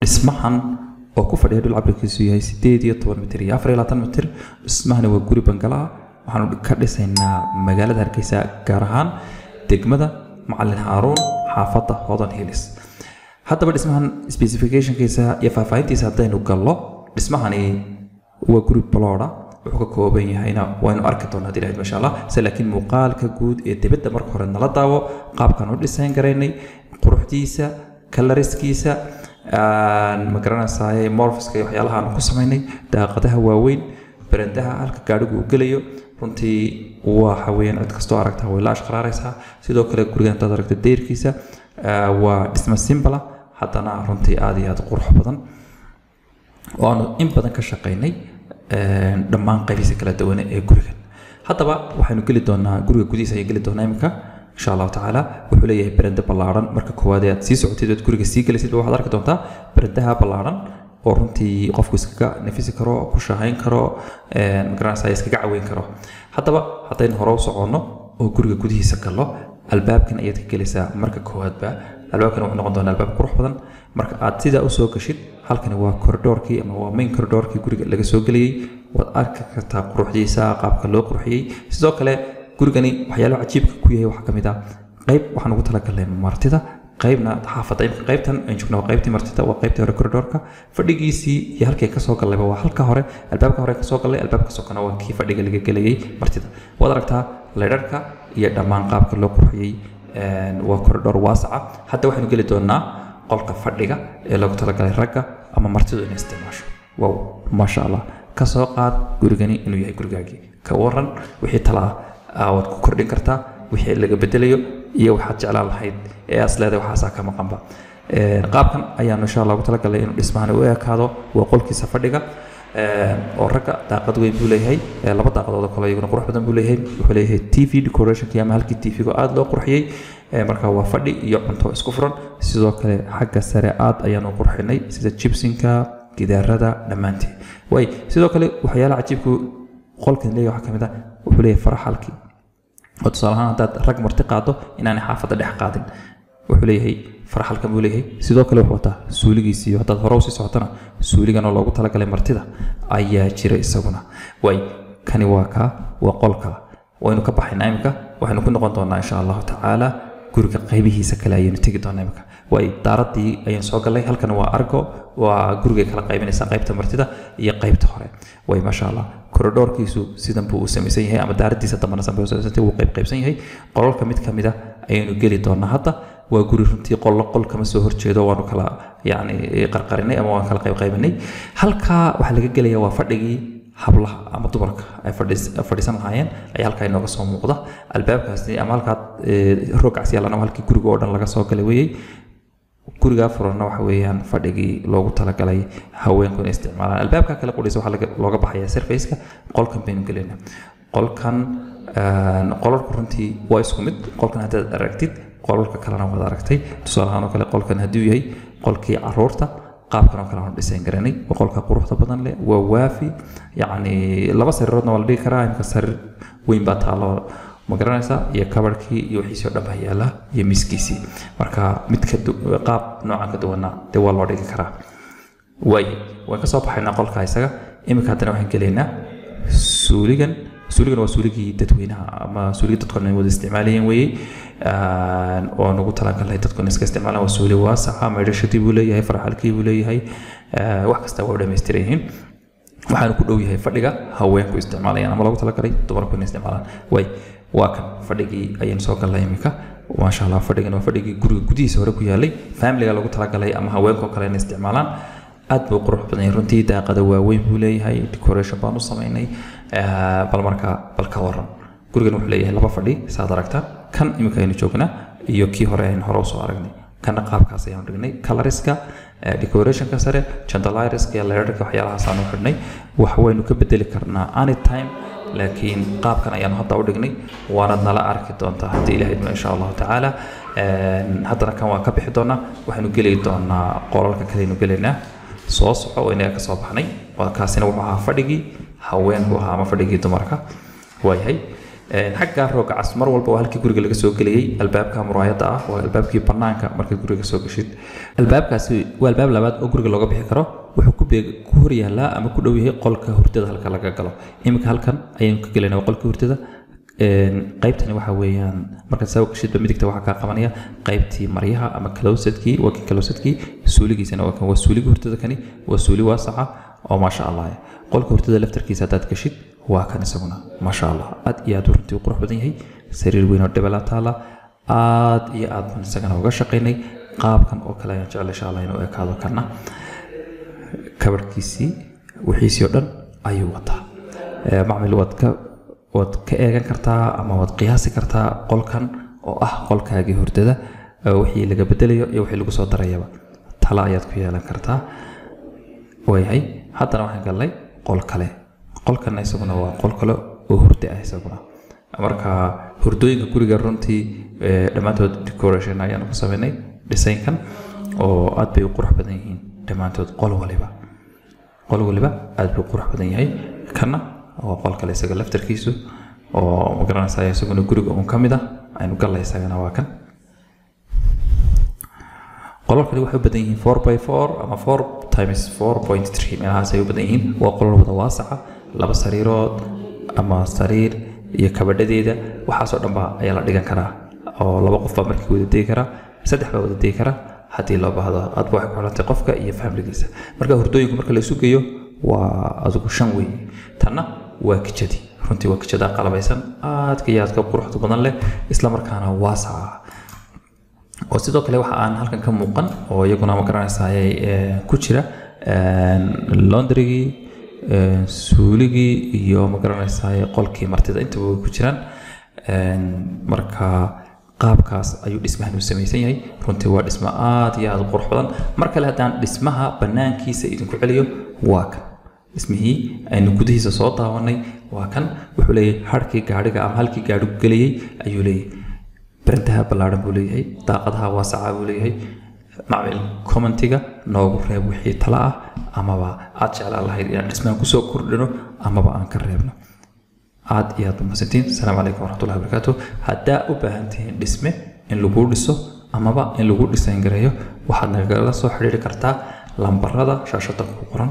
Dhismahan oo ku fadhiya dhul cabirkiisu yahay 18 mitir iyo 24 mitir. Dhismahani waa guri bangala ah. Waxaanu ka dhisaynaa magaalada Hargeysa, gaar ahaan degmada Macalin Haaruun, xaafadda Hodan Hills. Haddaba dhismahan specificationkiisa iyo faahfaahintiisa haddaynu gallo, dhismahani waa guri plot ah. Wuxuu ka kooban yahayna waynu arki doonaa hadii ilahayd, masha Allah. Se laakiin muuqaalka guud ee dibadda marka hore nala daawo, qaabkan u dhisayn garaynay, quruxdiisa, colorskiisa, ma garanaysaay, morphiska iyo waxyaalaha aanu ku samaynay, daaqadaha waaweyn, barandaha, halka gaadhigu uu gelayo, runtii waxa weeyaan cid kastoo aragtaa way la ashqaraaraysaa. Sidoo kale gurigan haddaad aragto deyrkiisa, waa dhismo simple ah, haddana runtii aad iyo aad u qurux badan oo aanu in badan ka shaqaynay dhammaan qaybihiisa kala duwan ee gurigan. Haddaba waxaynu geli doonaa guriga gudihiisa ayaan geli doonaa iminka, insha Allahu tacaala. Wuxuu leeyahay barande ballaaran. Marka koowaad ee aad sii socotid ood guriga sii gelaysid, waxaad arki doontaa barandaha ballaaran oo runtii qofku iskaga nafisi karo, ku shahayn karo, magaranaysaa, iskaga caweyn karo. Haddaba haddaynu hore u soconno oo guriga gudihiisa gallo, albaabkan ayaad ka gelaysaa marka koowaadba. Albaabkan wuxuu noqon doonaa albaab qurux badan. Marka aad sidaa usoo gashid, halkani waa corridorkii ama waa main corridorkii guriga laga soo gelayay. Waad arki kartaa quruxdiisa, qaabka loo qurxiyey. Sidoo kale gurigani waxyaalaha cajiibka ku yahay waxaa ka mid ah qayb waxaan ugu talagalnay martida, qaybna xaafadda. Imika qaybtan aan joogno waa qaybtii martida, waa qaybtii hore corridorka. Fadhigiisii iyo halkii kasoo gallayba waa halka hore, albaabka hore kasoo gallay. Albaabka sokana waa kii fadhiga laga gelayay martida. Waad aragtaa leydharka iyo dhammaan qaabka loo qurxiyey. Waa corridor waasaca. Hadda waxaynu geli doonaa qolka fadhiga ee loogu talagalay ragga ama martidu inay isticmaasho. Wow, maasha Allah! Ka soo qaad gurigani inuu yahay gurigaagii, ka waran? Wixii tala ah waad ku kordhin kartaa, wixii laga bedelayo iyo waxaad jeclaan lahayd ee aas leedahay waxaasaa ka maqanba. Qaabkan ayaanu insha Allah ugu talagalay inuu dhismahani u ekaado. Waa qolkiisa fadhiga oo ragga. Daaqad weyn buu leeyahay, laba daaqadood oo kale iyaguna qurux badan buu leeyahay. Wuxuu leeyahay TV decorationkii ama halkii TV-ga aada loo qurxiyey. Marka waa fadhi iyo cunto isku furan. Sidoo kale xagga sare aad ayaanu qurxinay, sida gypsumka, gidaarada dhammaantii way. Sidoo kale waxyaalaha cajiibku qolkan leeyahay waxaa ka mid ah wuxuu leeyahay faraxalkii, oo tusaale ahaan haddaad rag marti qaado inaanay xaafadda dhex qaadin, wuxuu leeyahay faraxalkan buu leeyahay. Sidoo kale wuxuu wataa suuligiisiiyo haddaad hore usii socotana suuligan oo loogu talagalay martida ayaa jira isaguna. Way kani waa kaa, waa qolka. Waynu ka baxaynaa imika, waxaynu ku noqon doonaa insha Allahu tacaala guriga qaybihiisa kale ayaynu tegi doonaa imika. Way daaradii ayaan soo galay. Halkan waa argo, waa gurigay kala qaybinaysaa qaybta martida iyo qaybta hore. Way, maasha Allah, koridhoorkiisu sidan buu u samaysan yahay, ama daaradiisa dambana san bay u samaysan, wuu qayb qaybsan yahay. Qolalka mid ka mid ah ayaynu geli doonaa hadda. Waa guri runtii qollo qol kama soo horjeedo, waanu kala yacni qarqarinay ama waan kala qayb qaybinay. Halkaa waxaa laga gelaya waa fadhigii hablaha ama dumarka ay fadhiisan lahaayeen ayaa halkaa inooga soo muuqda. Albaabkaasi ama halkaa roog cas yaalan ama halkii guriga oo dhan laga soo galay weeyey. Gurigaa furanna waxa weeyaan fadhigii loogu talagalay haweenku inay isticmaalaan. Albaabka kale qudhiisa waxaa looga baxayaa serviceka. Qolkan baynu gelaynaa. Qolkan, qolalku runtii waa isku mid. Qolkan haddaad aragtid, qolalka kalena waad aragtay. Tusaale ahaan oo kale qolkan hadduu yahay qolkii caruurta, qaabkan oo kale aanu dhisayn garanay. Waa qolka quruxda badan leh, waa waafi, yacni laba sariiroodna waa la dhigi karaa. Imka sariir weyn baa taalo, ma garanaysaa, iyo kabarkii iyo wixiisii oo dhan baa yaala iyo miiskiisii. Marka mid ka qaab noocan ka duwana dee waa loo dhigi karaa. Waaye, waan ka soo baxaynaa qolka isaga iminka. Haddana waxaan gelaynaa suuligan. Suuligan waa suuligii dadweynaha ama suuligii dadku dhan wada isticmaalayeen weeyey oo nagu talagalnay dadku in iska isticmaalaan. Waa suuli waasaca, maydhashadii buu leeyahay, farxalkii buu leeyahay, wax kasta waa u dhammaystiran yihiin. Waxaanu ku dhow yahay fadhiga haweenku isticmaalayaan ama loogu talagalay dumarku inay isticmaalaan. Way, waa kan fadhigii ayaynu soo galnay iminka. Maasha Allah, fadhigan waa fadhigii guriga gudihiisa hore ku yaalay, familiga loogu talagalay ama haweenkoo kale inay isticmaalaan. Aad buu qurux badan yahay runtii, daaqada waaweyn buu leeyahay, decoration baan u samaynay. Bal marka bal ka waran, gurigan wuxuu leeyahay laba fadhi, saad aragtaan, kan iminka aynu joognaa iyo kii hore aynu hore usoo aragnay. Kana qaabkaas ayaanu dhignay, colorska, decorationka sare, chandelierska iyo leerarka, waxyaalahaas aanu xidhnay. Wax waynu ka bedeli karnaa anytime, laakiin qaabkan ayaanu hadda u dhignay, waanad nala arki doontaa haddii Ilahay idmo, insha Allahu tacaala. Haddana kan waan ka bixi doonaa, waxaynu geli doonaa qolalka kaleynu gelaynaa. Soo soco oo inaga ka soo baxnay. Kaasina wuxuu ahaa fadhigii haweenku ahaa ama fadhigii dumarka. Waayahay. Xagga rooga cas mar walba waa halkii guriga laga soo gelayay. Albaabka muraayadda ah waa albaabkii bannaanka markaad guriga soo gashid. Albaabkaasi waa albaab labaad oo guriga looga bixi karo. Wuxuu ku hor yaallaa ama ku dhow yahay qolka hurdada halka laga galo. Iminka halkan ayaynu ka gelaynaa, waa qolka hurdada. Qaybtani waxa weeyaan markaad soo gashidba midigta waxaa kaa qabanaya qaybtii maryaha ama closetkii. Waa kii closetkii, suuligiisana waa kan, waa suuliga hurdada. Kani waa suuli waasaca oo maasha Allah. Qolka hurdada laftarkiisa haddaad gashid, waa kan isaguna, maasha Allah, aad iyo aad runtii u qurux badan yahay. Sariir weyn oo dhebela taala, aad iyo aad baan isagana uga shaqaynay. Qaabkan oo kale ayaan jecel insha Allah inuu ekaado. Kana kabarhkiisii, wixiisii oo dhan ayuu wataa. Macmil, waad ka eegan kartaa ama waad qiyaasi kartaa qolkan oo ah qolkaagii hurdada, wixii laga bedelayo iyo wixii lagu soo darayaba tala ayaad ku yeelan kartaa. Waayahay, haddana waxaan galnay qol kale. Qolkanna isaguna waa qol kale oo hurdo ah isaguna. Marka hurdooyinka guriga runtii dhammaantood decoration ayaanu ku sameynay designkan oo aad bay u qurux badan yihiin dhammaantood. Qol waliba aad buu qurux badan yahay. Kanna waa qol kale isaga laftarkiisu oo magaranaysaa isaguna guriga uun ka mid ah aynu gallay, isagana waa kan. Qolalkani waxay u badan yihiin 4 by 4 ama 4 times 4.3 meelahaas ay u badan yihiin. Waa qolal wada waasaca, laba sariirood ama sariir iyo kabadhadeeda, waxaasoo dhan ba ayaa la dhigan karaa, oo laba qof baa markii wada degi karaa, saddex baa wada degi karaa haddii loo baahdo. Adba waxay ku xidhantay qofka iyo familigiisa. Marka hurdooyinku marka la isu geeyo waa adigu shan weeye. Tanna waa kijadii. Runtii waa kijada qalabaysan, aadka iyo aadka quruxda badan leh, isla markaana waasaca ah. Oo sidoo kale waxa aan halkan ka muuqan oo iyaguna ma garanaysaa ku jira laundrygii, suuligii iyo ma garanaysaa qolkii martida, intaba way ku jiraan. Marka qaabkaas ayuu dhismahan u samaysan yahay. Runtii waa dhismo aad iyo aad u qurux badan. Mar kale haddaan dhismaha banaankiisa idinku celiyo, waa kan dhismihii aynu gudihiisa soo daawanay, waa kan. Wuxuu leeyahay harkii gaadhiga ama halkii gaadhigu gelayay ayuu leeyahay, barandaha ballaadhan buu leeyahay, daaqadaha waasaca buu leeyahay. Macmil, commentiga noogu reeb wixii tala ah amaba aad jeclaan lahayd inaan dhismahan kusoo kordhino amaba aan ka reebno. Aad iyo aad umahadsantiin. Asalaamu calaykum waraxmatullahi wabarakaatu. Haddaa u baahan tihiin dhisme in lagu dhiso amaba in lagu design gareeyo, waxaad nagala soo xiriiri kartaa lambarada shaashada ku qoran.